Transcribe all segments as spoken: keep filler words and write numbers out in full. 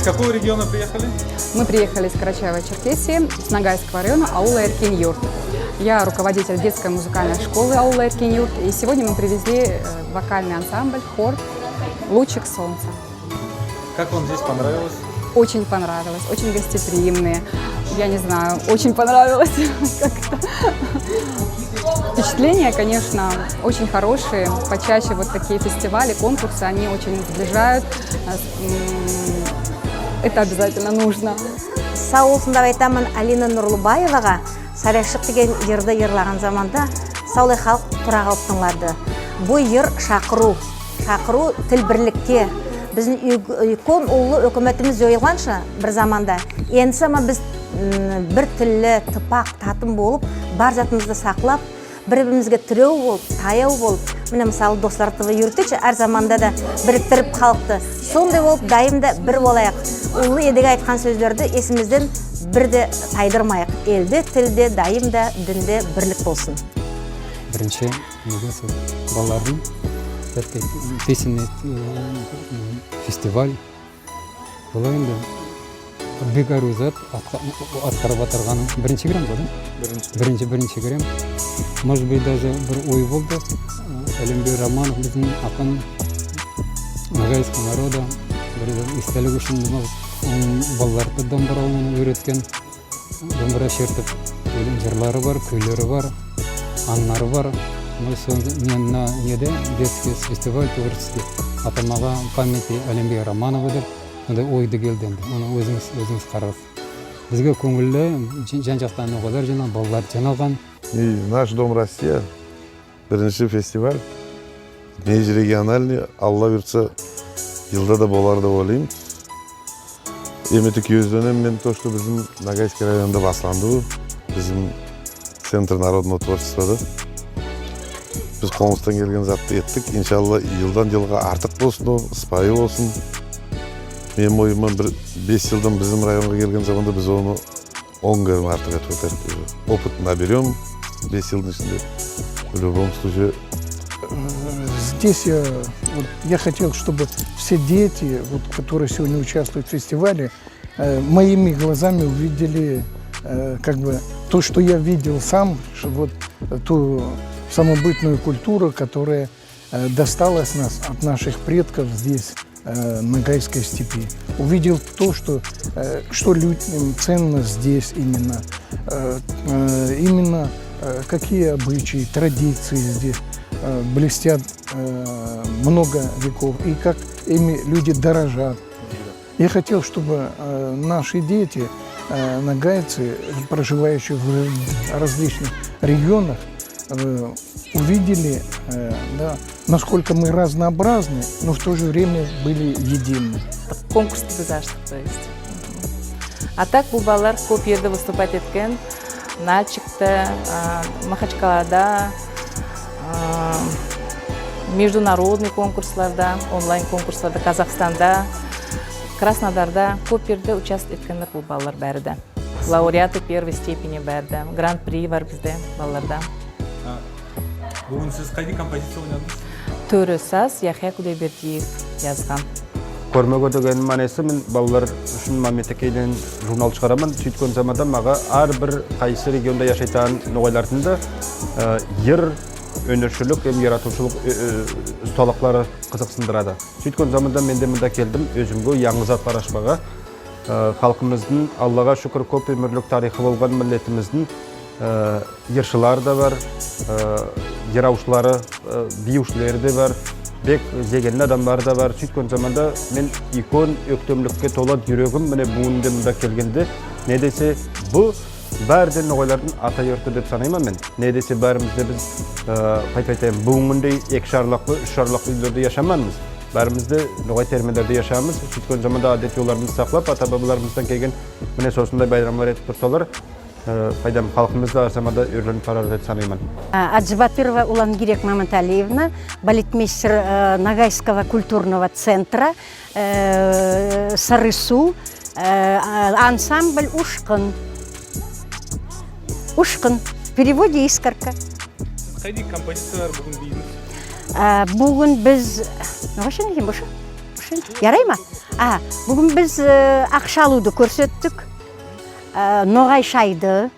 С какого региона приехали? Мы приехали из Карачаево-Черкесии, с Ногайского района, аула Эркин-Юрт. Я руководитель детской музыкальной школы аула Эркин-Юрт, и сегодня мы привезли э, вокальный ансамбль, хор «Лучик солнца». Как вам здесь понравилось? Очень понравилось, очень гостеприимные. Я не знаю, очень понравилось как-то. Впечатления, конечно, очень хорошие. Почаще вот такие фестивали, конкурсы, они очень сближают. Э, с- м, Это обязательно нужно. Сав болсын деп айтаман Алина Нурлыбаевага. «Сарайшык» деген йырды йырлаган заманда савлай халк тура калып тынълады. Бу йыр шакырув, шакырув тил бирликке. Бизим уьйк- уьйкен уллы оькиметимиз йойылганша бир заманда, энди сама биз м, бир тилли, тыпак, татым болып, бар затымызды саклап, бир-биримизге тирев болып, таяв болып, мине, мысалы, «Дослар» ТВ юритеди ше, аьр заманда да бириктирип халкты. Сондай болып, дайым да бир болайык. Уллы Эдиге айткан соьзлерди эсимизден бир де тайдырмайык. Элде, тилде, дайым да, динде бирлик болсын. Биринши, неге сол балалардынъ, песенный э, фестиваль. Олар энди бек аьруьв зат атка- аткарып атырганы. Биринши кере ме, да? Биринши. Биринши, биринши кере. Может быть, даже бир ой болды. Аьленбий Романов, бизим акын, ногайский народа бир эстелик уьшин, мынав, м, балаларды домбыра ойнавга уьйреткен, домбыра шертип, оьйлен йырлары бар, куьйлери бар, анълары бар. Мына сол, мен мына неде, детский фестиваль творческий, атамага памяти Аьленбий Романова деп, сондай ойды келди энди. Оны оьзинъиз, оьзинъиз карасыз. Бизге коьнъилли, жан- жан-жактан ногайлар йыйналган, балалар йыйналган. И наш дом Россия, биринши фестиваль, межрегиональный, Алла буйыртса, йылда да болар деп ойлайман. Эм эте куьезденемен мен то, что бизим Ногайский районда басланды бу, бизим Центр народного творчествода. Биз колымыздан келген затты эттик. Иншалла, йылдан йылга артык болсын ол, ыспайы болсын. Меним ойым ман, бир бес йылдан бизим районга келген заманда биз оны он кере артык этип оьтерик. Опыт наберем бес йылдынъ ишинде. В любом случае, Здесь я, вот, я хотел, чтобы все дети, вот, которые сегодня участвуют в фестивале, э, моими глазами увидели э, как бы то, что я видел сам, ш- вот э, ту самобытную культуру, которая э, досталась нас от наших предков здесь, э, в Ногайской степи. Увидел то, что, э, что лю- м, ценно здесь именно, э, э, именно э, какие обычаи, традиции здесь э, блестят э, много веков, и как ими люди дорожат. Я хотел, чтобы э, наши дети, э, ногайцы, проживающие в различных регионах, э, увидели, э, да, насколько мы разнообразны, но в то же время были едины. Конкурсты биз аштык, то есть. А так, бу балалар коьп ерде выступать эткен. Нальчикте, а, Махачкалада, а, международный конкурсларда, онлайн конкурсларда, Казахстанда, Краснодарда, коьп ерде участвовать эткенлер бу балалар баьри де. Лауреаты первой степени баьри де. Гран-при бар бизде балаларда. Буьгуьн сиз кайдай композиция ойнадынъыз? Тоьри саз, Яхья Кудайбердиев язган. Коьрмеге деген маьнеси, мен балалар уьшин «Маметекей» деген журнал шыгараман. Суьйткен заманда мага аьр бир кайсы регионда яшайтаган ногайлардынъ да э, йыр, оьнершилик эм яратувшылык э, э, усталыклары кызыксындырады. Суьйткен заманда мен де мунда келдим, оьзимге янъы затлар ашпага. Э, халкымыздынъ, Аллага шуькир, коьп оьмирлик тарыйхы болган миллетимиздинъ э, йыршылары да бар, э, йыравшылары, э, бийившилери де бар, бек зейинли аьдемлери де бар. Суьйткен заманда мен уьйкен оьктемликке толады юрегим, мине, буьгуьн де мунда келгенде. Не десе, бу баьри де ногайлардынъ ата юрты деп санайман мен. Не десе, баьримиз де биз, э, кайтип айтайым, буьгуьнгидей эки шарлаклы, уьш шарлаклы уьйлерде яшамаганмыз. Баьримиз де ногай термелерде яшаганмыз. Суьйткен заманда аьдет йолларымызды саклап, ата-бабаларымыздан келген, мине, сосындай байрамлар этип турсалар, э, кайтип айтайым, халкымыз да аьр заманда оьрленип барар деп санайман. А, Аджибатырова Улангирек Маматалиевна, балетмейстер э, Ногайского культурного центра, э, «Сарысу», э, а, ансамбль «Ушкын». «Ушкын». В переводе «искорка». Сиз кайдай композициялар буьгуьн бийдинъиз? А, буьгуьн биз... Вообще не, вообще. Ярай ма? А, буьгуьн биз, э, акша алувды коьрсеттик, э, ногай шайды,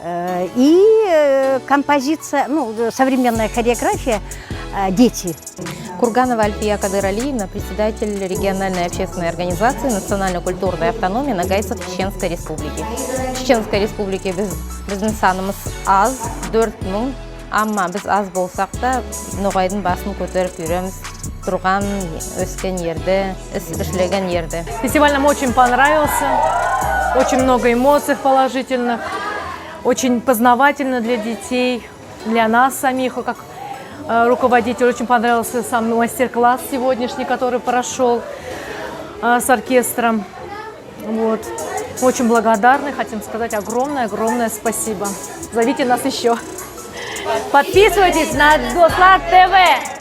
э, и, э, композиция, ну, современная хореография, э, «Дети». Курганова Альфия Кадыралиевна, председатель региональной общественной организации «Национально-культурная автономия ногайцев Чеченской Республики». Чеченской Республики биз, бизим санымыз аз, доьрт мынъ, амма биз аз болсак та, ногайдынъ басын коьтерип юремиз. Турган, оьскен ерде, ис ишлеген ерде. Фестиваль нам очень понравился, очень много эмоций положительных, очень познавательно для детей, для нас самих, как, э, руководитель. Очень понравился сам мастер-класс сегодняшний, который прошёл, э, с оркестром. Вот. Очень благодарны, хотим сказать огромное-огромное спасибо. Зовите нас ещё. Подписывайтесь на Дослар ТВ.